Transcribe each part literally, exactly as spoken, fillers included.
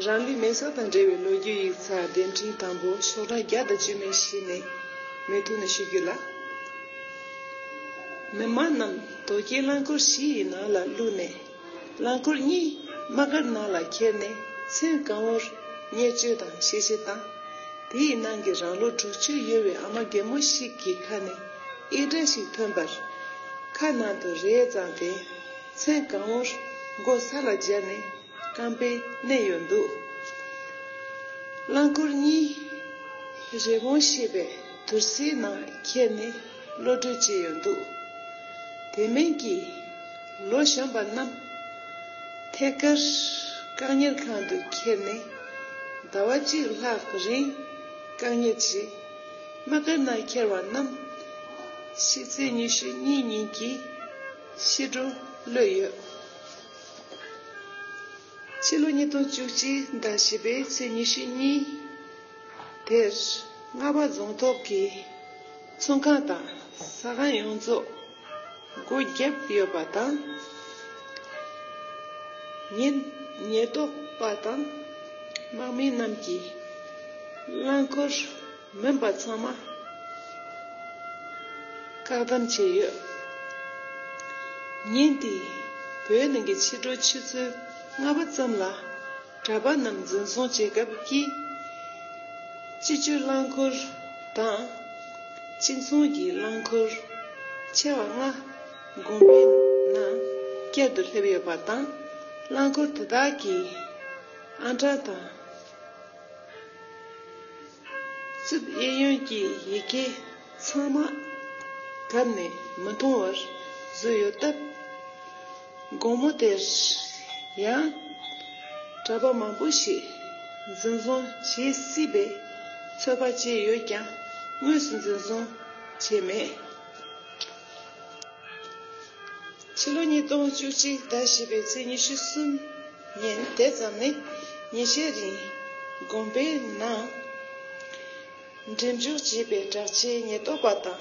རང་ལུས་མེ་སྲེག་དང་འབྲེལ་བའི་ལོ་རྒྱུས་ཡིག་ཚགས་གདན་འདྲེན་དང་པོ་ཤོག་གྲངས་བརྒྱ་དང་བཅུ་མེད་བཞི་ནས་མུ་མཐུད་ནས་ཞུ་རྒྱུ་ལ། མི་མང་རྣམས་དོ་སྐྱེལ་རླངས་འཁོར་བཞི་ཡི་ནང་ལ་བླུགས་ནས། རླངས་འཁོར་གཉིས་དམག་སྒར་ནང་ལ་ཁྱེར་ནས་མཚན་གང་བོར་མཉེས་སྤྱོད་དང་གཤེ་གཤེ་བཏང་། དེའི་ནང་གི་རང་ལོ་དྲུག་ཅུ་ཡོལ་བའི་ཨ་མ་རྒན་མོ་ཞིག་གི་ཁ་ནས་ཨེ་སྒྲ་ཞིག་ཐོན་པར། ཁ་ནང་དུ་རེག་ཙང་དེ་མཚན་གང་བོར་མགོ་ས་ལ་སྦྱར་ནས། རྐང་པའི་གནས་ཡོད་འདུག་རླངས་འཁོར་གཉིས་རི་བོང་ཞེས་པའི་དུར་སའི་ནང་ཁྱེར་ནས་གློད་གྲོལ་བྱས་ཡོད་འདུག་དེ་མིན་གྱི་ལོ་གཞོན་པ་རྣམས་ཐད་ཀར་བཀག་ཉར་ཁང་དུ་ཁྱེར་ནས་ཟླ་བ་གཅིག་ལྷག་རིང་བཀག་ཉར་བྱས། དམག་སྒར་ནང་ཁྱེར་བ་རྣམས་ཕྱི་ཚེས་ཉི་ཤུ་གཉིས་ཉིན་གྱི་ཕྱི་དྲོ་གློད་ཡོད། ཕྱི་ལོ་ཉིས་སྟོང་བཅུ་གཅིག་ཟླ་བཞི་པའི་ཚེས་ཉི་ཤུ་གཉིས་དེར་རྔ་བ་རྫོང་ཐོག་གི་ཚོང་ཁང་དང་ཟ་ཁང་ཡོངས་རྫོགས་སྒོ་བརྒྱབ་ཡོད་པ་དང་། ཉེན་ཉེན་རྟོག་པ་དང་དམག་མི་རྣམས་ཀྱིས་རླངས་འཁོར་མིན་པ་ཚང་མ་བཀག་སྡོམ་བྱས་ཡོད། ཉིན་དེའི་བོད་ནང་གི་ཕྱི་དྲོ་ཆུ་ཚོད་ལྔ་པ་ཙམ་ལ་གྲྭ་པ་རྣམས་འཛིན་བཟུང་བྱེད་སྐབས་ཀྱི་སྤྱི་སྤྱོད་རླངས་འཁོར་དང་གཅིག་མཚུངས་ཀྱི་རླངས་འཁོར་ཆེ་བ་ལྔ་དགོན་པའི་ནང་བསྐྱར་དུ་སླེབས་ཡོད་པ་དང་། རླངས་འཁོར་དེ་དག་གི་ཨང་གྲངས་དང་། རྩིབས་གཡས་གཡོན་གྱི་ཡི་གེ་ཚང་མ་གབ་ནས་མི་མཐོང་བར་བཟོས་ཡོད་སྟབས། དགོང་མོ་དེར་ཡང་གྲྭ་པ་མང་པོ་ཞིག་འཛིན་བཟུང་བྱེད་སྲིད་པའི་ཚོད་དཔག་བྱས་ཡོད་ཀྱང་དངོས་སུ་འཛིན་བཟུང་བྱས་མེད། ཕྱི་ལོ་ཉིས་སྟོང་བཅུ་གཅིག་ཟླ་བཞི་པའི་ཚེས་ཉི་ཤུ་གསུམ་ཉིན་དེ་ཙམ་ནས་ཉིན་ཤས་རིང་དགོན་པའི་ནང་འགྲེམས་འཇོག་བྱས་པའི་དྲག་ཆས་ཉེན་རྟོག་པ་དང་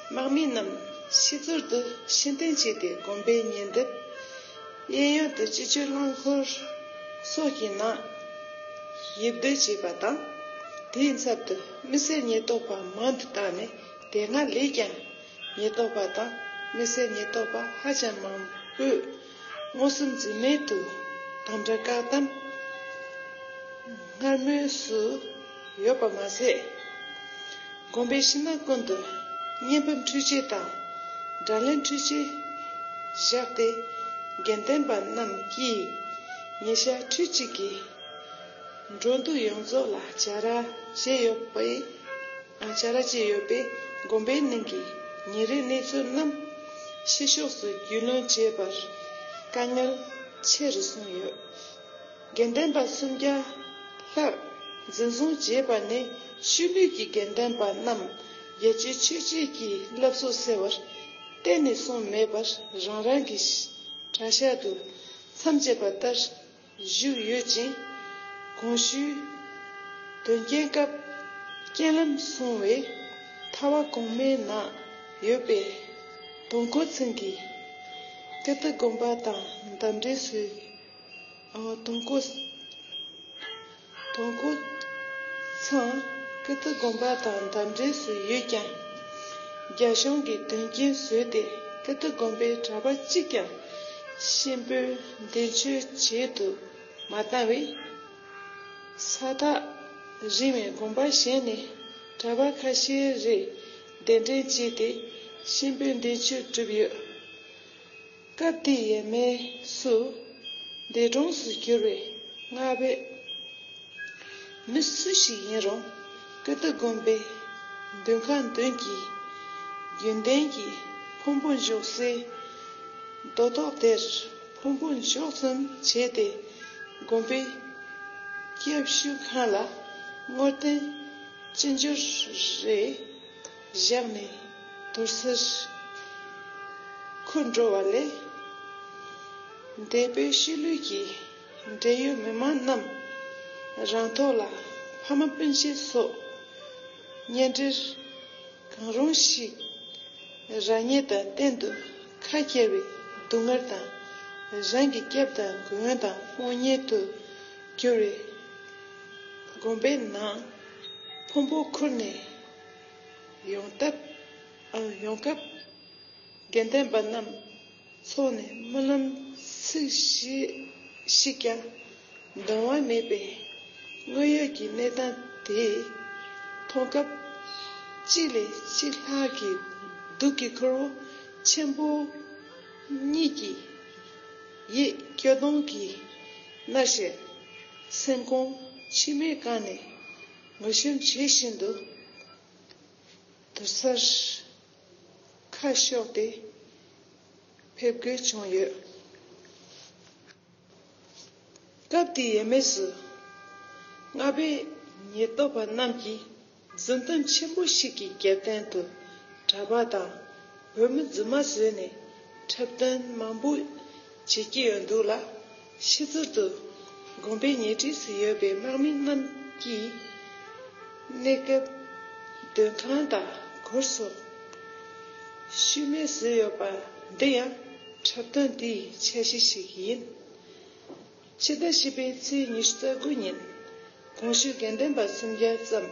དམག་མི་རྣམས་ཕྱི་ཚུལ་དུ་ཕྱིར་འཐེན་བྱས་ཏེ་དགོན་པའི་ཉེ་འདབས་གཡས་གཡོན་དུ་སྤྱི་སྤྱོད་རླངས་འཁོར་སོགས་ཀྱི་ནང་ཡིབ་སྡོད་བྱས་པ་དང་། དེའི་ཚབ་ཏུ་མི་སེར་ཉེན་རྟོག་པ་མང་དུ་བཏང་ནས་དེ་སྔ་ལས་ཀྱང་། ཉེན་རྟོག་པ་དང་མི་སེར་ཉེན་རྟོག་པ་ཧ་ཅང་མང་པོས་མངོན་སུམ་འཛེམ་མེད་དུ་དམ་དྲག་བཀག་སྡོམ་སྔར་མུས་སུ་ཡོད་པ་མ་ཟད། དགོན་པའི་ཕྱི་ནང་ཀུན་ཏུ་བརྙན་ཕབ་འཕྲུལ་ཆས་དང་དྲ་ལམ་འཕྲུལ་ཆས་བཞག་སྟེ། དགེ་ལྡན་པ་རྣམས་ཀྱིས་ཉིན་ཞག་ཁྲི་གཅིག་གི་འགྲོ་འདུག་ཡོངས་རྫོགས་ལ་བྱ་ར་བྱས་ཡོད་པས། བྱ་ར་བྱས་ཡོད་པས་དགོན་པའི་ནང་གི་ཉིན་རེའི་གནས་ཚུལ་རྣམས་ཕྱི་ཕྱོགས་སུ་རྒྱུས་ལོན་བྱེད་པར་དཀའ་ངལ་ཆེ་རུ་སོང་ཡོད། དགེ་ལྡན་པ་སུམ་བརྒྱ་ལྷག་འཛིན་བཟུང་བྱས་པ་ནས་ཤུལ་ལུས་ཀྱི་དགེ་ལྡན་པ་རྣམས་རྒྱལ་སྤྱིའི་ཆོས་བརྒྱུད་ཀྱི་བསླབ་གསོ་གསལ་བར་གཏན་ནས་སོང་མེད་པར་རང་རང་གི་གྲྭ་ཤག་ཏུ་མཚམས་བཅད་པ་ལྟར། བཞུགས་ཡོད་ཅིང་། གོང་ཞུས་དོན་རྐྱེན་སྐབས་རྐྱེན་ལམ་སོང་བའི་ཐ་བ་གོང་མའི་ནང་ཡོད་པའི་དུང་འཁོར་ཚང་གི་ཀིརྟི་དགོན་པ་དང་འདབས་འབྲེལ་སུ། དུང་འཁོར་དུང་འཁོར་ཚང་ཀིརྟི་དགོན་པ་དང་འདབས་འབྲེལ་སུ་ཡོད་ཀྱང་། རྒྱ་གཞུང་གིས་དོན་རྐྱེན་བཟོས་ཏེ་ཀིརྟི་དགོན་པའི་གྲྭ་པ་གཅིག་ཀྱང་གཤིན་པོའི་མདུན་མཆོད་བྱེད་དུ་མ་བཏང་བས། ས་ཐག་རིང་བའི་དགོན་པ་གཞན་ནས་གྲྭ་པ་ཁ་ཤས་རེ་གདན་འདྲེན་བྱས་ཏེ་གཤིན་པོའི་མདུན་མཆོད་བསྒྲུབས་ཡོད། སྐབས་དེའི་ཡས་མས་སུ་འདས་གྲོངས་སུ་གྱུར་བའི་སྔགས་པས། མི་སུ་ཞིག་ཡིན་རུང་ཀིརྟི་དགོན་པའི་མདུན་ཁང་མདུན་གྱི་རྒྱུན་ལྡན་གྱི་ཕུང་པོ་འཇོག་སའི་རྡོ་ཐོག་དེར་ཕུང་པོ་འཇོག་ཙམ་བྱས་ཏེ། དགོན་པའི་སྐྱབས་ཞུ་ཁང་ལ་བསྔོ་རྟེན་ཅི་འབྱོར་རེ་བཞག་ནས་དུར་སར་འཁུར་འགྲོ་བ་ལས། འདས་པོའི་ཤུལ་ལུས་ཀྱི་འབྲེལ་ཡོད་མི་མང་རྣམས་རང་ཐོག་ལ་ཕ་མ་སྤུན་མཆེད་སོགས་གཉེན་འབྲེལ་གང་རུང་ཞིག་རག་ཉེན་དང་གཏན་དུ་ཁ་འཁྱེར་བའི་སྡུག་བསྔལ་དང་། རང་གི་སྐྱབས་དང་མགོན་དང་དཔུང་གཉེན་དུ་ གྱུར་བའི་དགོན་པའི་ནང་ཕུང་པོ་ཁུར་ནས་ཡོང་སྟབས་ཨ་ཡོང་སྐབས། དགེ་འདུན་པ་རྣམས་ཚོགས་ནས་སྨོན་ལམ་ཚིག་བཞི་ཞིག་ཀྱང་འདོན་པ་མེད་པས། དངོས་ཡོད་ཀྱི་གནས་སྟངས་དེ་མཐོང་སྐབས། གཅིག་ལས་གཅིག་ལྷག་གི་སྡུག་གི་ཁུར་བོ་ཆེན་པོ་གཉིས་ཀྱིས་ཡིད་སྐྱོ་གདུང་གིས་མནར་བཞིན། སེམས་ཁོང་མཆི་མས་བཀང་ནས་ངུ་ཞིམ་བྱེད་བཞིན་དུ། དུར་སར་ཁ་ཕྱོགས་ཏེ་ཕེབས་དགོས་བྱུང་ཡོད། སྐབས་དེའི་ཡས་མས་སུ་རྔ་པའི་ཉེན་རྟོག་པ་རྣམས་ཀྱིས་རྫུན་གཏམ་ཆེན་པོ་ཞིག་གི་རྒྱབ་རྟེན་དུ་གྲྭ་པ་དང་བོད་མི་རྫུན་མ་བཟོས་ནས་འཁྲབ་སྟོན་མང་པོ་བྱེད་ཀྱི་ཡོད་འདུག་ལ། ཕྱི་ཚུལ་དུ་དགོན་པའི་ཉེ་འཁྲིས་སུ་ཡོད་པའི་དམག་མི་རྣམས་ཀྱིས་གནས་སྐབས་སྡོད་ཁང་དང་སྒོར་སོགས་ཤུལ་མེད་བཟོས་ཡོད་པ་འདི་ཡང་འཁྲབ་སྟོན་དེའི་འཆར་གཞི་ཞིག་ཡིན། ཕྱི་ཟླ་བཞི་པའི་ཚེས་ཉི་ཤུ་རྩ་དགུ་ཉིན་གོང་ཞུས་དགེ་འདུན་པ་སུམ་བརྒྱ་ཙམ་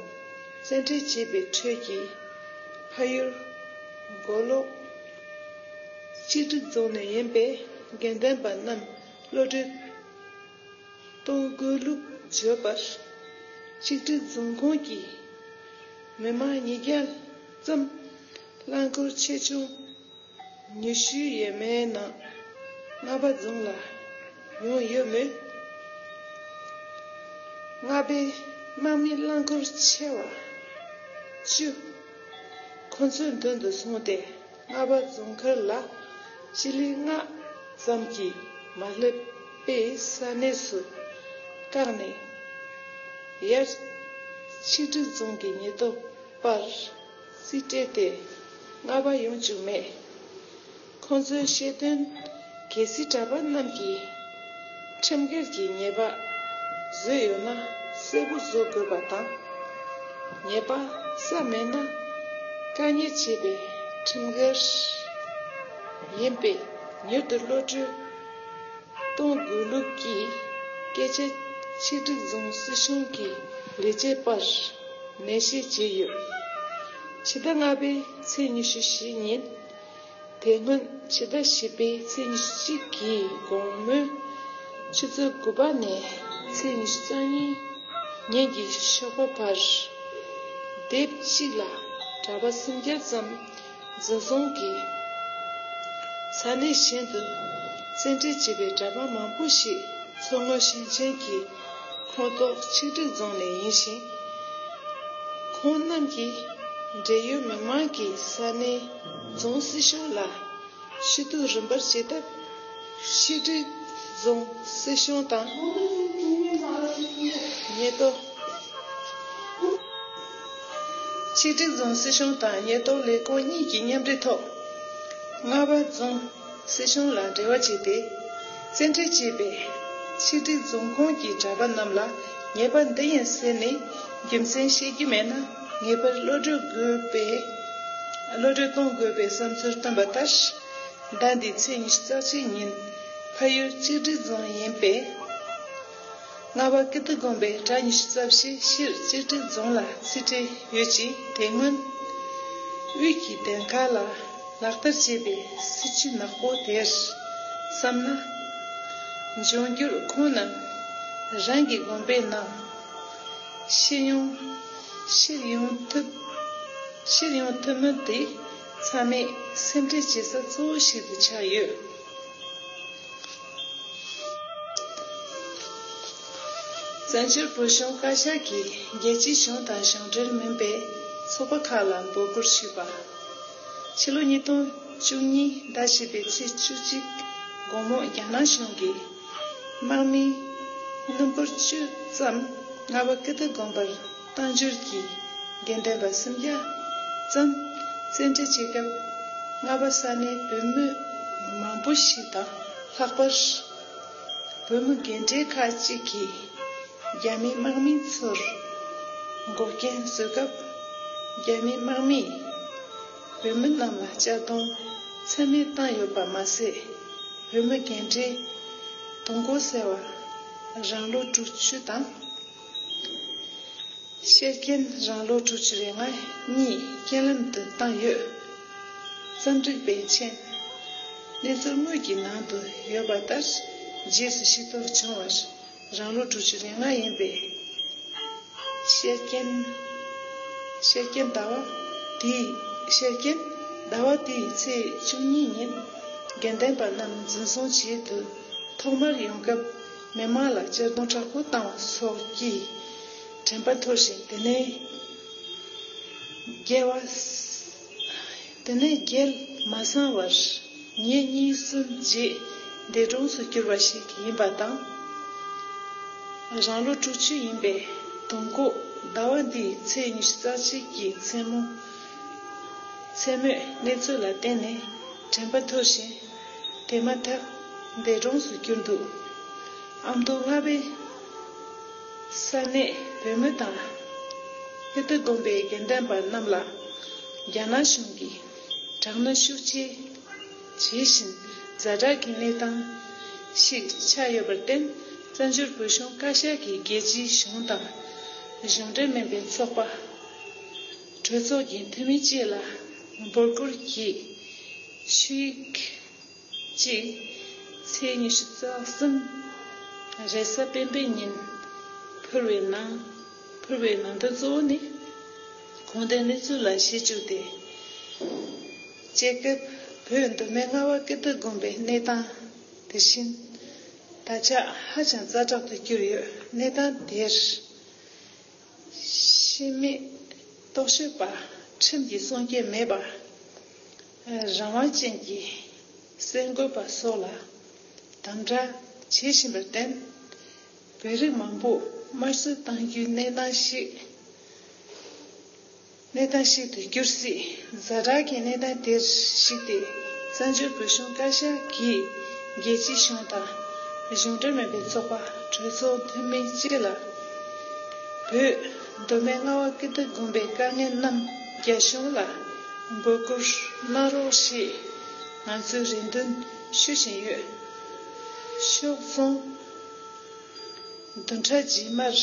བཙན་ཁྲིད་བྱས་པའི་ཁྲོད་ཀྱི་ཕ་ཡུལ་མགོ་ལོག་གཅིག་སྒྲིལ་རྫོང་ནས་ཡིན་པའི་དགེ་འདུན་པ་རྣམས་གློད་གྲོལ་གཏོང་དགོས་ལུགས་བརྗོད་པར། གཅིག་སྒྲིལ་རྫོང་ཁོངས་ཀྱི་མི་མང་ཉིས་བརྒྱ་ཙམ་རླངས་འཁོར་ཆེ་ཆུང་ཉི་ཤུ་ཡས་མས་ནང་རྔ་པ་རྫོང་ལ་ཡོང་ཡོད་མོད། རྔ་པའི་དམག་མི་རླངས་འཁོར་ཆེ་བ་བཅུ་ཁོ་ཚོའི་མདུན་དུ་སོང་སྟེ། རྔ་པ་རྫོང་མཁར་ལ་སྤྱི་ལེ་ལྔ་ཙམ་གྱིས་མ་སླེབས་པའི་ས་གནས་སུ་བཀག་ནས། ཡར་ཆིག་སྒྲིལ་རྫོང་གི་ཉེན་རྟོག་པར་རྩིས་སྤྲད་དེ་རྔ་པ་ཡོང་བཅུག་མེད། ཁོང་ཚོའི་བཤད་དོན། གལ་སྲིད་གྲྭ་པ་རྣམས་ཀྱིས་ཁྲིམས་འགལ་གྱི་ཉེས་པ་བཟོས་ཡོད་ན་གསལ་པོ་བཟོ་དགོས་པ་དང་། ཉེས་པ་བསགས་མེད་ན་བཀག་ཉར་བྱས་པའི་ཁྲིམས་འགལ་ཡིན་པས། མྱུར་དུ་གློད་གྲོལ་གཏོང་དགོས་ལུགས་ཀྱི་སྐད་ཆ་ཆིག་སྒྲིལ་རྫོང་སྲིད་གཞུང་གི་ལས་བྱེད་པར་ནན་བཤད་བྱས་ཡོད། ཕྱི་ཟླ་ལྔ་པའི་ཚེས་ཉི་ཤུ་བཞི་ཉིན། དེ་སྔོན་ཕྱི་ཟླ་བཞི་པའི་ཚེས་ཉི་ཤུ་གཅིག་གི་དགོང་མོའི་ཆུ་ཚོད་དགུ་པ་ནས་ཚེས་ཉི་ཤུ་རྩ་གཉིས་ཉིན་གྱི་ཞོགས་པ་བར། སྡེབ་གཅིག་ལ་གྲྭ་པ་སུམ་བརྒྱ་ཙམ་འཛིན་བཟུང་གིས་ས་གནས་གཞན་དུ་བཙན་ཁྲིད་བྱས་པའི་གྲྭ་པ་མང་པོ་ཞིག་མཚོ་སྔོན་ཞིང་ཆེན་གྱི་ཁོངས་གཏོགས་ཆིག་སྒྲིལ་རྫོང་ནས་ཡིན་ཞིང་། ཁོང་རྣམས་ཀྱིས་འབྲེལ་ཡོད་མི་མང་གིས་ས་གནས་རྫོང་སྲིད་གཞུང་ལ་ཞུ་གཏུག་རིམ་པར་བྱས་སྟབས། ཆིག་སྒྲིལ་རྫོང་སྲིད་གཞུང་དང་ཉེན་རྟོག་ཆིག་སྒྲིལ་རྫོང་སྲིད་གཞུང་དང་ཉེན་རྟོག་ལས་ཁུངས་གཉིས་ཀྱིས་མཉམ་འབྲེལ་ཐོག་རྔ་པ་རྫོང་སྲིད་གཞུང་ལ་འབྲེལ་བ་བྱས་ཏེ། བཙན་ཁྲིད་བྱས་པའི་ཆིག་སྒྲིལ་རྫོང་ཁོངས་ཀྱི་གྲྭ་པ་རྣམས་ལ་ཉེས་པ་འདི་ཡིན་ཟེར་ནས་རྒྱུ་མཚན་ཤེས་ཀྱི་མེད་ན། ངེས་པར་གློད་གྲོལ་དགོས་པའི་གློད་གྲོལ་གཏོང་དགོས་པའི་བསམ་ཚུལ་བཏོན་པ་ལྟར། ཟླ་འདིའི་ཚེས་ཉི་ཤུ་རྩ་གཅིག་ཉིན་ཕ་ཡུལ་གཅིག་སྒྲིལ་རྫོང་ཡིན་པས། རྔ་པ་ཀིརྟི་དགོན་པའི་གྲྭ་ཉི་ཤུ་རྩ་བཞི་ཕྱིར་གཅིག་སྒྲིལ་རྫོང་ལ་རྩིས་སྤྲད་ཡོད་ཅིང་། དེ་སྔོན་དབུས་ཀྱི་བདེན་ཁ་ལ་ལག་བསྟར་བྱས་པའི་སྲིད་བྱུས་ནག་པོ་དེར་བསམ་ན། འབྱུང་འགྱུར་ཁོང་རྣམས་རང་གི་དགོན་པའི་ནང་ཕྱིར་ཡོང་ཕྱིར་ཡོང་ཐུབ་ཕྱིར་ཡོང་ཐུབ་མིན་དེ་ཚང་མས་སེམས་ཁྲལ་བྱེད་ས་གཙོ་བོ་ཞིག་ཏུ་ཆགས་ཡོད། བཙན་བྱོལ་བོད་གཞུང་བཀའ་ཤག་གིས་རྒྱལ་སྤྱིའི་གཞུང་དང་གཞུང་འབྲེལ་མིན་པའི་ཚོགས་པ་ཁག་ལ་འབོད་སྐུལ་ཞུས་པ། ཕྱི་ལོ་ཉིས་སྟོང་བཅུ་གཉིས་ཟླ་བཞི་པའི་ཚེས་བཅུ་གཅིག་དགོང་མོ་རྒྱ་ནག་གཞུང་གིས་དམག་མི་སྣུམ་འཁོར་བཅུ་ཙམ་རྔ་པ་ཀིརྟི་དགོན་པར་གཏང་འབྱོར་གྱིས་དགེ་འདུན་པ་སུམ་བརྒྱ་ཙམ་བཙན་ཁྲིད་བྱེད་སྐབས། རྔ་པ་ས་གནས་བོད་མི་མང་པོ་ཞིག་དང་། ལྷག་པར་བོད་མི་རྒན་གྲས་ཁག་ཅིག་གིས་རྒྱ་མིའི་དམག་མི་ཚོར་འགོག་རྐྱེན་བཟོས་སྐབས། རྒྱ་མིའི་དམག་མིས་བོད་མི་རྣམས་ལ་གཅར་རྡུང་ཚད་མེད་བཏང་ཡོད་པ་མ་ཟད། བོད་མི་རྒན་གྲས་དུག་མགོ་སེལ་བ། རང་ལོ་དྲུག་ཅུ་དང་། བཤད་རྒྱན་རང་ལོ་དྲུག་ཅུ་རེ་ལྔ་གཉིས་རྐྱེན་ལམ་དུ་བཏང་ཡོད། རྩོམ་སྒྲིག་པས་མཆན། གནས་ཚུལ་དངོས་ཀྱི་ནང་དུ་ཡོད་པ་ལྟར་རྗེས་སུ་ཤེས་རྟོགས་བྱུང་བར། རང་ལོ་དྲུག་ཅུ་རེ་ལྔ་ཡིན་པས། བཤད་རྒྱན། བཤད་རྒྱན་ཟླ་བ་དེའི། བཤད་རྒྱན་ཟླ་བ་དེའི་ཚེས་བཅུ་གཉིས་ཉིན་དགེ་འདུན་པ་རྣམས་འཛིན་བཟུང་བྱེད་དུ་ཐོག་མར་ཡོང་སྐབས་མི་མང་ལ་གཅར་རྡུང་དྲག་པོ་བཏང་བ་སོགས་ཀྱིས་དྲན་པ་འཐོར་ཞིང་། དེ་ནས་རྒྱལ་བ། དེ་ནས་རྒྱལ་མ་སངས་བར་ཉིན་གཉིས་གསུམ་རྗེས་འདས་གྲོངས་སུ་གྱུར་པ་ཞིག་ཡིན་པ་དང་། རང་ལོ་དྲུག་ཅུ་ཡིན་པའི་དུས་འཁོར་ཟླ་བ་འདིའི་ཚེས་ཉི་ཤུ་རྩ་གཅིག་གི་མཚན་མོ། མཚན་མོའི་གནས་ཚུལ་ལ་བརྟེན་ནས་དྲན་པ་འཐོར་ཞིང་། དེ་མ་ཐག་འདས་གྲོངས་སུ་གྱུར་འདུག། ཨ་མདོ་རྔ་པའི་ས་གནས་བོད་མི་དང་། ཀིརྟི་དགོན་པའི་དགེ་འདུན་པ་རྣམས་ལ་རྒྱ་ནག་གཞུང་གིས་དྲག་གནོན་ཤུགས་ཆེ་བྱེད་བཞིན་ཛ་དྲག་གི་གནས་སྟངས་ཤིག་ཆགས་ཡོད་པར་བརྟེན། བཙན་བྱོལ་བོད་གཞུང་བཀའ་ཤག་གིས་རྒྱལ་སྤྱིའི་གཞུང་དང་གཞུང་འབྲེལ་མིན་པའི་ཚོགས་པ། གྲོས་ཚོགས་ཀྱི་འཐུས་མི་བཅས་ལ་འབོད་སྐུལ་གྱིས་ཞུ་ཡིག་ཅིག་ཚེས་ཉི་ཤུ་རྩ་གསུམ་རེས་གཟའ་སྤེན་པའི་ཉིན་ཕུལ་བའི་ནང་། ཕུལ་བའི་ནང་དོན་གཙོ་བོ་ནི། གོང་དེ་གནས་ཚུལ་ལ་གཞི་བཅུག་སྟེ། སྐྱེ་སྐབས་བོད་མདོ་སྨད་རྔ་བ་ཀིརྟི་དགོན་པའི་གནས་སྟངས་དེ་བཞིན་ད་ཆ་ཧ་ཅང་ཛ་དྲག་ཏུ་གྱུར་ཡོད། གནས་སྟངས་དེར་ཤི་རྨས་རྟོག་ཞིབ་པ་ཁྲིམས་ཀྱི་སྲུང་སྐྱོབ་མེད་པ། རང་དབང་ཅན་གྱི་གསར་འགོད་པ་སོགས་ལ་དམ་དྲག་བྱེད་བཞིན་པར་བརྟེན། བོད་རིགས་མང་པོ་དམར་གསོད་གཏང་རྒྱུའི་གནས་སྟངས་ཤིག་གནས་སྟངས་ཤིག་ཏུ་གྱུར་སྲིད། ཛ་དྲག་གི་གནས་སྟངས་དེར་གཞིགས་ཏེ། བཙན་བྱོལ་བོད་གཞུང་བཀའ་ཤག་གིས་རྒྱལ་སྤྱིའི་གཞུང་དང་གཞུང་འབྲེལ་མིན་པའི་ཚོགས་པ། གྲོས་ཚོགས་འཐུས་མི་བཅས་ལ་བོད་མདོ་སྨད་རྔ་བ་ཀིརྟི་དགོན་པའི་དཀའ་ངལ་རྣམས་རྒྱ་གཞུང་ལ་འབོད་སྐུལ་གནང་རོགས་ཞེས་ང་ཚོས་རེ་འདུན་ཞུ་བཞིན་ཡོད། ཕྱོགས་མཚུངས། བདུན་ཕྲག་རྗེས་མར་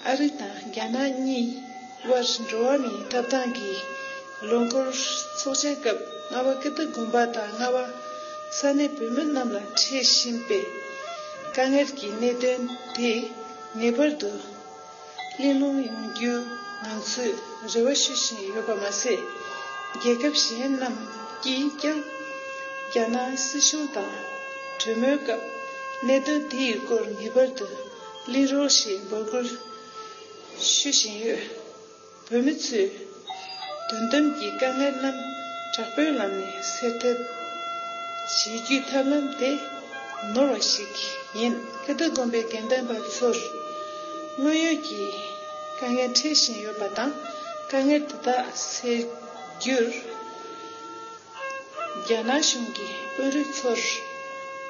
ཨ་རི་དང་རྒྱ་ནག་གཉིས་དབར་འགྲོ་བ་མིའི་ཐོབ་ཐང་གི་ལོ་འཁོར་ཚོགས་ཆེན་སྐབས་རྔ་བ་ཀིརྟི་དགོན་པ་དང་རྔ་བ་ས་གནས་བོད་མི་རྣམས་ལ་འཕྲད་བཞིན་པའི་དཀའ་ངལ་གྱི་གནད་དོན་དེ་ངེས་པར་དུ་གླེང་སློང་ཡོང་རྒྱུ་ང་ཚོས་རེ་བ་ཞུ་བཞིན་ཡོད་པ་མ་ཟད། རྒྱལ་ཁབ་གཞན་རྣམས་ཀྱིས་ཀྱང་རྒྱ་ནག་སྲིད་གཞུང་དང་གྲོས་མོལ་སྐབས་གནད་དོན་དེའི་སྐོར་ངེས་པར་དུ་གླེང་རོགས་ཞེས་འབོད་སྐུལ་ཞུ་བཞིན་ཡོད། བོད་མི་ཚོས་དོན་དམ་གྱི་དཀའ་ངལ་རྣམས་དྲག་པོའི་ལམ་ནས་སེལ་ཐབས་བྱེད་རྒྱུའི་ཐབས་ལམ་དེ་ནོར་བ་ཞིག་ཡིན། ཀིརྟི་དགོན་པའི་དགེ་འདུན་པ་ཚོར་དངོས་ཡོད་ཀྱི་དཀའ་ངལ་འཕྲད་བཞིན་ཡོད་པ་དང་། དཀའ་ངལ་དེ་དག་སེལ་རྒྱུར་རྒྱ་ནག་གཞུང་གི་དཔོན་རིགས་ཚོར་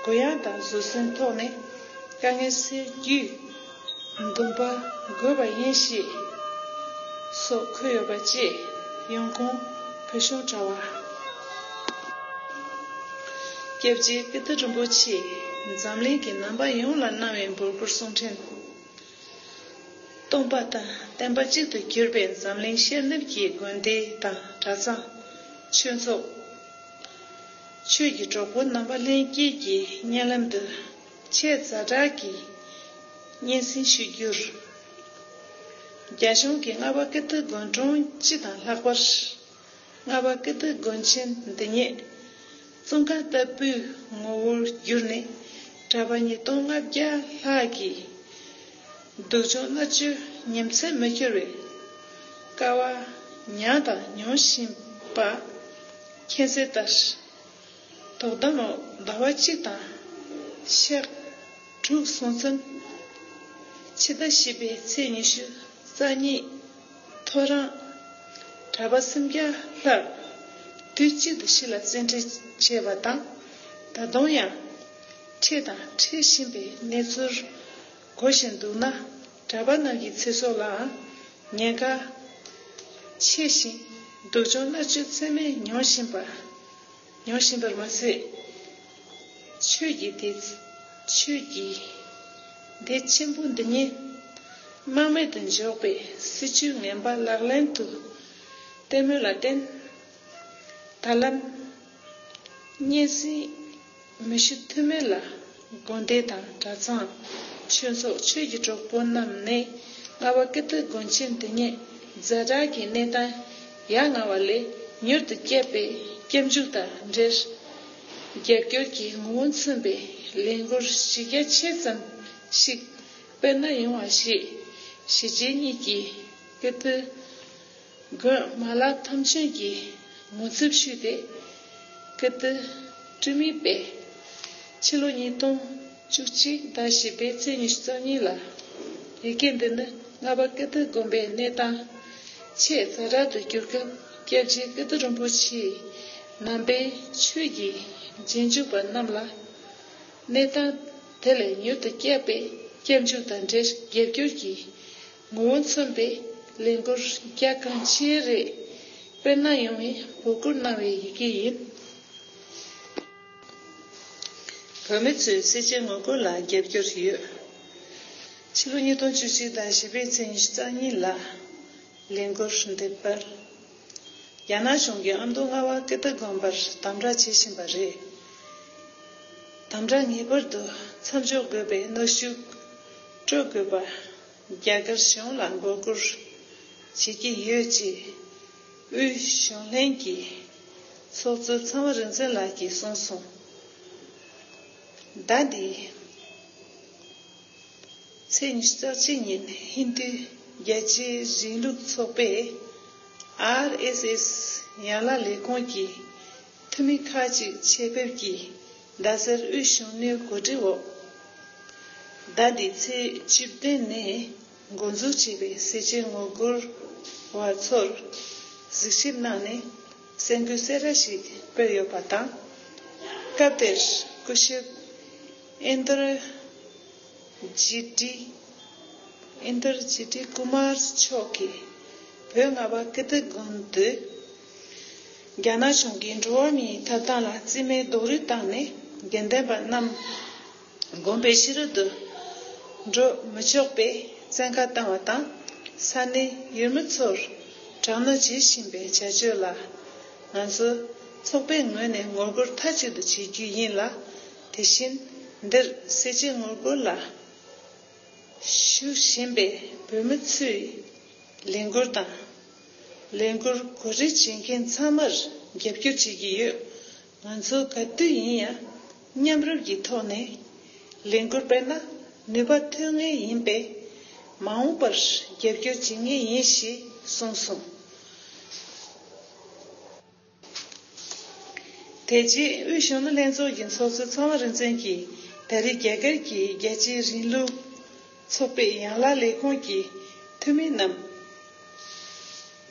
གུ་ཡངས་དང་བཟོད་བསྲན་ཐོག་ནས་དཀའ་ངལ་སེལ་རྒྱུའི་འདུན་པ་དགོས་པ་ཡིན་ཞེས་སོགས་འཁོད་ཡོད་པ་བཅས། ཡོང་ཁུངས་བོད་གཞུང་དྲ་བ། སྐྱབས་རྗེ་ཀིརྟི་རིན་པོ་ཆེས་འཛམ་གླིང་གི་ནང་པ་ཡོངས་ལ་གནང་བའི་འབོད་སྐུལ་གསུང་འཕྲིན། སྟོང་པ་དང་བརྟན་པ་གཅིག་ཏུ་གྱུར་པའི་འཛམ་གླིང་ཤར་ནུབ་ཀྱི་དགོན་སྡེ་དང་གྲྭ་ཚང་། ཆོས་ཚོགས། ཆོས་ཀྱི་གྲོགས་པོ་རྣམ་པ་ལྷན་རྒྱས་ཀྱི་སྙན་ལམ་དུ་ཆེས་ཛ་དྲག་གི་སྙན་སེང་ཞུ་རྒྱུར། རྒྱ་གཞུང་གིས་རྔ་བ་ཀིརྟི་དགོན་གྲོང་སྤྱི་དང་ལྷག་པར་རྔ་བ་ཀིརྟི་དགོན་ཆེན་འདི་ཉིད་ཙོང་ཁ་ལྟ་བུའི་ངོ་བོར་བསྒྱུར་ནས་གྲྭ་པ་ཉིས་སྟོང་ལྔ་བརྒྱ་ལྷག་གིས་སྡུག་སྦྱོང་མནར་གཅོད་ཉིན་མཚན་མི་སྐྱོར་བའི་དཀའ་བ་མྱངས་དང་མྱོང་བཞིན་པ་མཁྱེན་གསལ་ལྟར། དོ་དམ་འོག་ཟླ་བ་གཅིག་དང་ཕྱེད་དྲུག་སོང་ཙང་། ཕྱི་ཟླ་བཞི་པའི་ཚེས་ཉི་ཤུ་རྩ་གཉིས་ཐོ་རངས་གྲྭ་པ་སུམ་བརྒྱ་ལྷག་དུས་གཅིག་ཏུ་ཕྱི་ལ་བཙན་ཁྲིད་བྱས་པ་དང་། ད་དུང་ཡང་ཁྲིད་དང་ཁྲིད་བཞིན་པའི་གནས་ཚུལ་གོ་བཞིན་འདུག་ན། གྲྭ་པ་རྣམས་ཀྱི་ཚེ་སྲོག་ལའང་ཉེན་ཁ་ཆེ་ཞིང་སྡུག་སྦྱོང་མནར་གཅོད་ཚད་མེད་མྱོང་བཞིན་པ། མྱོང་བཞིན་པར་མ་ཟད། ཆོས་ཀྱི་སྡེ། ཆོས་ཀྱི་ འདི་ཆེན་པོ་འདི་ཉིད་རྨེག་མེད་དུ་འཇོག་པའི་སྲིད་བྱུས་ངན་པ་ལག་ལེན་དུ་སྟོན་མུས་ལ་བརྟེན། ད་ལམ་སྙན་སེང་མི་ཞུ་ཐུ་མེད་ལ་དགོན་སྡེ་དང་གྲྭ་ཚང་ཆོས་ཚོགས་ཆོས་ཀྱི་གྲོགས་པོ་རྣམས་ནས་རྔ་བ་ཀིརྟི་དགོན་ཆེན་འདི་ཉིད་ཛ་དྲག་གི་གནས་སྟངས་ཡ་ང་བ་ལས་མྱུར་དུ་བསྐྱབ་པའི་སྐྱབས་འཇུག་དང་འབྲེལ། རྒྱབ་སྐྱོར་གྱི་ངོ་བོ་མཚོན་པའི་ལས་འགུལ་གཞི་རྒྱ་ཆེ་ཙམ་ཞིག་སྤེལ་གནང་ཡོང་བ་ཞེས་གཞིས་བྱེས་གཉིས་ཀྱི་ཀིརྟི་དགོན་མ་ལག་ཐམས་ཅད་ཀྱིས་ངོ་མཚར་ཞུས་ཏེ། ཀིརྟི་སྤྲུལ་མིང་སྤེལ། ཕྱི་ལོ་ཉིས་སྟོང་བཅུ་གཅིག་ཟླ་བཞི་པའི་ཚེས་ཉི་ཤུ་རྩ་གཉིས་ལ། ཡི་གེ་འདི་ནི་རྔ་བ་ཀིརྟི་དགོན་པའི་གནས་སྟངས་ཆེས་ཛ་དྲག་ཏུ་གྱུར་སྐབས་སྐྱབས་རྗེ་ཀིརྟི་རིན་པོ་ཆེའི་ནང་པའི་ཆོས་ཀྱི་རྗེས་འཇུག་པ་རྣམས་ལ་གནས་སྟངས་དེ་ལས་མྱུར་དུ་བསྐྱབ་པའི་སྐྱབས་འཇུག་དང་འབྲེལ་རྒྱབ་སྐྱོར་གྱི་ངོ་བོ་མཚོན་པའི་ལས་འགུལ་རྒྱ་གང་ཆེ་རེ་སྤེལ་གནང་ཡོང་བའི་འབོད་སྐུལ་གནང་བའི་ཡི་གེ་ཡིན། བོད་མི་ཚོས་སེར་བྱེས་ངོ་རྒོལ་ལ་རྒྱབ་སྐྱོར་ཡོད། ཕྱི་ལོ་ཉིས་སྟོང་བཅུ་གཅིག་ཟླ་བཞི་པའི་ཚེས་ཉི་ཤུ་རྩ་གཉིས་ལ་ལས་འགུལ་འདི་སྤེལ། རྒྱ་ནག་གཞུང་གིས་ཨ་མདོ་རྔ་བ་ཀིརྟི་དགོན་པར་དམ་དྲག་བྱེད་བཞིན་པ་རེད། དམ་དྲག་ངེས་པར་དུ་མཚམས་འཇོག་དགོས་པའི་གནོན་ཤུགས་སྤྲོད་དགོས་པ། རྒྱ་གར་གཞུང་ལ་འབོད་སྐུལ་བྱེད་ཀྱི་ཡོད་ཅེས་དབུས་གཞུང་ལྷན་གྱི་ཚོགས་གཙོ་ཚང་བ་རིག་འཛིན་ལགས་ཀྱིས་གསུངས་སོང་། ཟླ་འདིའི་ཚེས་ཉི་ཤུ་རྩ་གཅིག་ཉིན་ཧིན་རྡུའི་རྒྱལ་སྤྱིའི་རིང་ལུགས་ཚོགས་པས་ཨར་ཨེས་ཨེས་ཡན་ལག་ལས་ཁུངས་ཀྱི་འཐུས་མི་ཁག་ཅིག་ཆེད་ཕེབས་ཀྱིས་རྡ་སར་དབུས་གཞོན་ནུའི་གོ་སྒྲིག་འོག་ཟླ་འདིའི་ཚེས་བཅུ་བདུན་ནས་འགོ་འཛུགས་བྱས་པའི་སེར་བྱེས་ངོ་རྒོལ་བ་ཚོར་གཟིགས་ཞིབ་གནང་ནས་གསར་འགོད་གསལ་བསྒྲགས་ཤིག་སྤེལ་ཡོད་པ་དང་། སྐབས་དེར་སྐུ་ཞབས་ཨིན་དར་ཇི་ཏི། ཨིན་དར་ཇི་ཏི་ཀུ་མར་མཆོག་གིས་བོད་རྔ་བ་ཀིརྟི་དགོན་དུ་རྒྱ་ནག་གཞུང་གིས་འགྲོ་བ་མིའི་ཐོབ་ཐང་ལ་རྩིས་མེད་རྡོག་རོལ་བཏང་ནས་དགེ་འདུན་པ་རྣམས་དགོན་པའི་ཕྱི་རོལ་དུ་འགྲོ་མི་ཆོག་པའི་བཙན་བཀའ་བཏང་བ་དང་། ས་གནས་ཡུལ་མི་ཚོར་དྲག་གནོན་བྱེད་བཞིན་པའི་བྱ་སྤྱོད་ལ་ང་ཚོ་ཚོགས་པའི་ངོས་ནས་ངོ་རྒོལ་མཐའ་གཅིག་ཏུ་བྱེད་རྒྱུ་ཡིན་ལ། དེ་བཞིན་འདིར་སེར་བྱེས་ངོ་རྒོལ་ལ་ཞུགས་བཞིན་པའི་བོད་མི་ཚོའི་ལས་འགུལ་དང་། ལས་འགུལ་གོ་སྒྲིག་བྱེད་མཁན་ཚང་མར་རྒྱབ་སྐྱོར་བྱེད་ཀྱི་ཡོད། ང་ཚོ་ག་དུས་ཡིན་ཡང་མཉམ་རུབ་ཀྱི་ཐོག་ནས་ལས་འགུལ་སྤེལ་ན་ནུས་པ་ཐོན་ངེས་ཡིན་པས། མ་འོངས་པར་རྒྱབ་སྐྱོར་བྱེད་ངེས་ཡིན་ཞེས་གསུངས་སོང་། དེ་རྗེས་དབུས་གཞོན་ནུ་ལྷན་ཚོགས་ཀྱི་ཚོགས་གཙོ་ཚང་བ་རིག་འཛིན་གྱིས་ད་རེས་རྒྱ་གར་གྱི་རྒྱལ་སྤྱིའི་རིང་ལུགས་ཚོགས་པའི་ཡན་ལག་ལས་ཁུངས་ཀྱི་འཐུས་མི་རྣམས་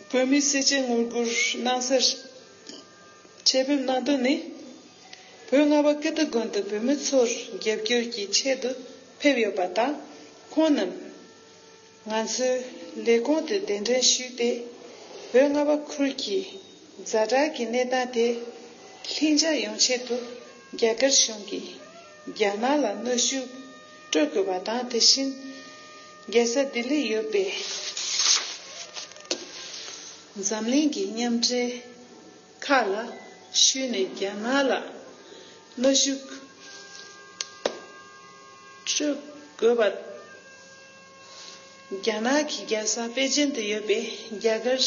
བོད་མིའི་སེར་བྱེས་ངོ་རྒོལ་གནང་སར་ཆེད་ཕེབས་གནང་དོན་ནི། བོད་རྔ་བ་ཀིརྟི་དགོན་དུ་བོད་མི་ཚོར་རྒྱབ་སྐྱོར་གྱི་ཆེད་དུ་ཕེབས་ཡོད་པ་དང་། ཁོང་རྣམས་ང་ཚོའི་ལས་ཁུངས་དུ་གདན་འདྲེན་ཞུས་ཏེ། བོད་རྔ་བ་ཁུལ་གྱི་ཛ་དྲག་གི་གནས་སྟངས་དེ་ལྷིང་འཇགས་ཡོང་ཆེད་དུ་རྒྱ་གར་གཞུང་གིས་རྒྱ་ནག་ལ་གནོན་ཤུགས་སྤྲོད་དགོས་པ་དང་། དེ་བཞིན་རྒྱལ་ས་ལྡི་ལིར་ཡོད་པའི་འཛམ་གླིང་གི་མཉམ་འབྲེལ་ཁག་ལ་ཞུས་ནས་རྒྱ་ནག་ལ་གནོན་ཤུགས་སྤྲོད་དགོས་པ། རྒྱ་ནག་གི་རྒྱལ་ས་པེ་ཅིན་དུ་ཡོད་པའི་རྒྱ་གར་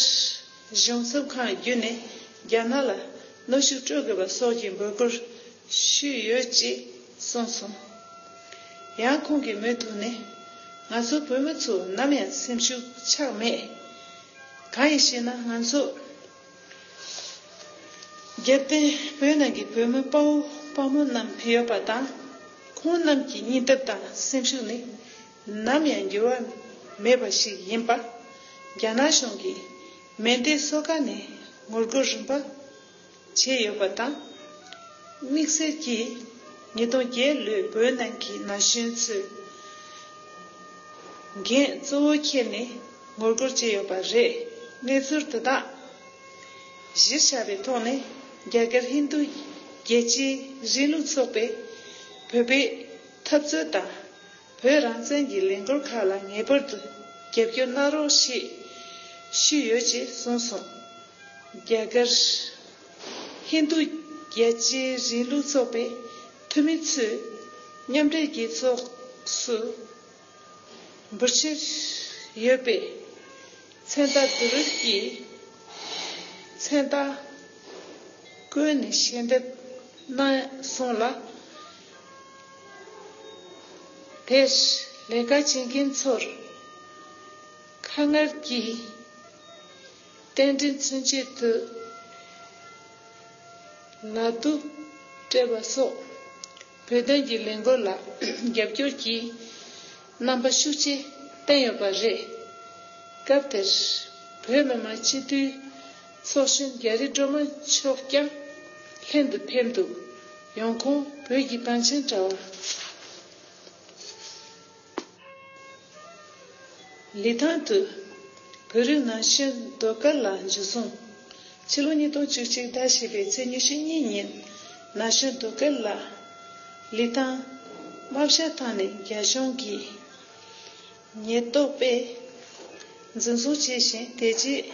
གཞུང་ཚབ་ཁང་བརྒྱུད་ནས་རྒྱ་ནག་ལ་གནོན་ཤུགས་སྤྲོད་དགོས་པ་སོགས་ཀྱི་འབོད་སྐུལ་ཞུས་ཡོད་ཅེས་གསུངས་སོང་། ཡང་ཁོང་གིས་མུ་མཐུད་ནས། ང་ཚོ་བོད་མི་ཚོ་ནམ་ཡང་སེམས་ཤུགས་ཆག་མེད། གང་ཡིན་ཞེ་ན། ང་ཚོ་རྒྱབ་རྟེན་བོད་ནང་གི་བོད་མི་དཔའ་བོ་དཔའ་མོ་རྣམས་ཡོད་པ་དང་། ཁོང་རྣམས་ཀྱི་སྙིང་སྟོབས་དང་སེམས་ཤུགས་ནི་ནམ་ཡང་འགྱུར་བ་མེད་པ་ཞིག་ཡིན་པ། རྒྱ་ནག་གཞུང་གིས་མེ་མདའི་སོ་ཁ་ནས་ངོ་རྒོལ་རིམ་པ་བྱས་ཡོད་པ་དང་། དམིགས་བསལ་གྱིས་ཉིས་སྟོང་བརྒྱད་ལོའི་བོད་ནང་གི་ན་གཞོན་ཚོས་འགན་གཙོ་བོ་འཁྱེར་ནས་ངོ་རྒོལ་བྱས་ཡོད་པ་རེད། གནས་ཚུལ་དེ་དག་གཞིར་བཞག་པའི་ཐོག་ནས། རྒྱ་གར་ཧིན་རྡུ་རྒྱལ་སྤྱིའི་རིང་ལུགས་ཚོགས་པས་བོད་པའི་འཐབ་རྩོད་དང་ བོད་རང་བཙན་གྱི་ལས་འགུལ་ཁག་ལ་ངེས་པར་དུ་རྒྱབ་སྐྱོར་གནང་རོགས་ཞེས་ཞུས་ཡོད་ཅེས་གསུངས་སོང་། རྒྱ་གར་ཧིན་རྡུ་རྒྱལ་གཅེས་རིང་ལུགས་ཚོགས་པའི་འཐུས་མི་ཚོས་མཉམ་འབྲེལ་གྱི་ཚོགས་སུ་འབུལ་ཕྱིར་ཡོད་པའི་མཚན་རྟགས་བསྡུ་རུབ་ཀྱིས་མཚན་རྟགས་བཀོད་ནས་ཞལ་འདེབས་གནང་སོང་ལ། དེར་ལས་ཀ་བྱེད་མཁན་ཚོར་ཁ་མངར་གྱིས་རྟེན་འབྲེལ་མཚོན་ཆེད་དུ་ལག་ཏུ་སྤྲད་པ་སོགས་བོད་དོན་གྱི་ལས་འགུལ་ལ་རྒྱབ་སྐྱོར་གྱི་རྣམ་པ་ཤུགས་ཆེ་བསྟན་ཡོད་པ་རེད། སྐབས་དེར་བོད་མི་མང་སྤྱི་འཐུས་ཚོགས་གཞོན་རྒྱ་རི་སྒྲོལ་མ་མཆོག་ཀྱང་ལྷན་དུ་ཕེབས་འདུག་ཡོང་ཁུངས་བོད་ཀྱི་པཎ་ཆེན་དྲ་བ། ལི་ཐང་དུ་བོད་རིགས་ན་གཞོན་ཟློས་གར་ལ་འཇུ་བཟུང་། ཕྱི་ལོ་ཉིས་སྟོང་བཅུ་གཅིག་ཟླ་བཞི་པའི་ཚེས་ཉི་ཤུ་གཉིས་ཉིན་ན་གཞོན་ཟློས་གར་ལ་ལི་ཐང་རྨ་བྱ་ཐང་ནས་རྒྱ་གཞུང་གིས་ཉེན་རྟོག་པས་འཛིན་བཟུང་བྱས་ཤིང་། དེ་རྗེས་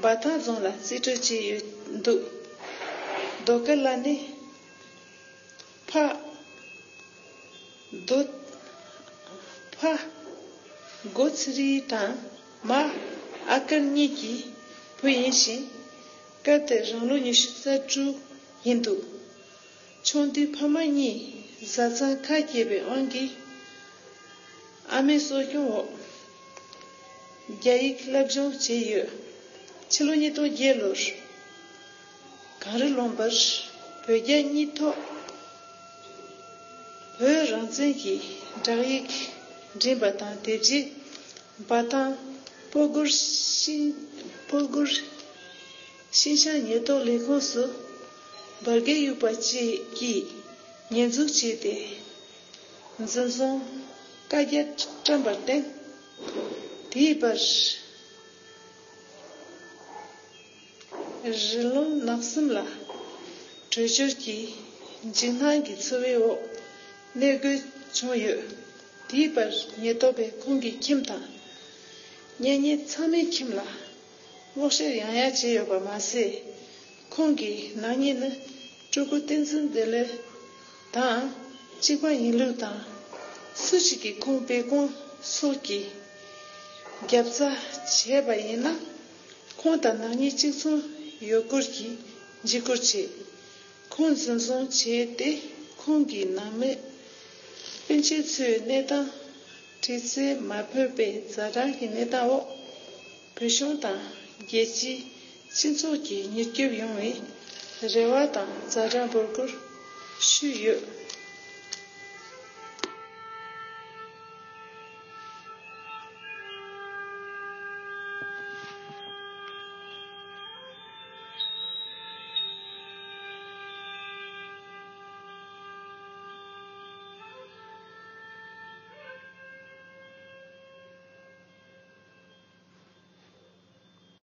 འབའ་ཐང་རྫོང་ལ་རྩིས་སྤྲོད་བྱས་ཡོད་འདུག་ཟློས་གར་ལ་ནི། ཕ། རྡོ། ཕ། སྒོ་ཚེ་རིང་དང་མ། ཨ་དཀར་གཉིས་ཀྱི་བུ་ཡིན་ཞིང་། སྐབས་དེར་རང་ལོ་ཉི་ཤུ་རྩ་དྲུག་ཡིན་འདུག་ཆུང་དུས་ཕ་མ་གཉིས་བཟའ་ཚང་ཁ་གྱེས་པའི་དབང་གིས་ཨ་མའི་གསོ་སྐྱོང་འོག་རྒྱ་ཡིག་སློབ་སྦྱོང་བྱས་ཡོད། ཕྱི་ལོ་ཉིས་སྟོང་བརྒྱད་ལོར། གངས་རི་ལུང་པར་བོད་རྒྱ་གཉིས་ཐོག་བོད་རང་བཙན་གྱི་བསྒྲགས་ཡིག་འགྲིམས་པ་དང་། དེ་རྗེས་འབའ་ཐང་སྤོ་སྒུར་ཤིང་སྤོ་སྒུར་ཤིང་བྱང་ཉེན་རྟོག་ལས་ཁུངས་སུ་འབར་གས་གཡུག་པ་བཅས་ཀྱིས་ཉེས་འཛུགས་བྱས་ཏེ། འཛིན་བཟུང་བཀའ་རྒྱ་བཀྲམ་པར་བརྟེན། དེའི་བར། རི་ལུང་ནགས་གསུམ་ལ་བྲོས་བྱོལ་གྱིས་འཇིགས་སྣང་གི་འཚོ་བའི་འོག་གནས་དགོས་བྱུང་ཡོད། དེའི་བར་ཉེན་རྟོག་པས་ཁོང་གི་ཁྱིམ་དང་། གཉེན་ཉེ་ཚང་མའི་ཁྱིམ་ལ་སྔོག་བཤེར་ཡང་ཡང་བྱས་ཡོད་པ་མ་ཟད། ཁོང་གི་ནག་ཉེས་ནི་སྤྲུལ་སྐུ་བསྟན་འཛིན་བདེ་ལེགས་དང་གཅིག་པ་ཡིན་ལུགས་དང་། སུ་ཞིག་གིས་ཁོང་སྦས་སྐུང་སོགས་ཀྱི་རྒྱབ་རྩ་བྱས་པ་ཡིན་ན། ཁོང་དང་ནག་ཉེས་གཅིག་མཚུངས་ཡོད་སྐོར་གྱི་འཇིགས་སྐུལ་བྱས། ཁོང་འཛིན་བཟུང་བྱས་ཏེ། ཁོང་གི་ནང་མི་སྤུན་མཆེད་ཚོའི་གནས་སྟངས་དྲི་རྩད་མ་ཕོད་པའི་ཛ་དྲག་གི་གནས་སྟངས་འོག་བོད་གཞུང་དང་རྒྱལ་སྤྱིའི་སྤྱི་ཚོགས་ཀྱིས་མྱུར་སྐྱོབ་ཡོང་བའི་རེ་བ་དང་ཛ་དྲག་འབོད་སྐུལ་ཞུས་ཡོད།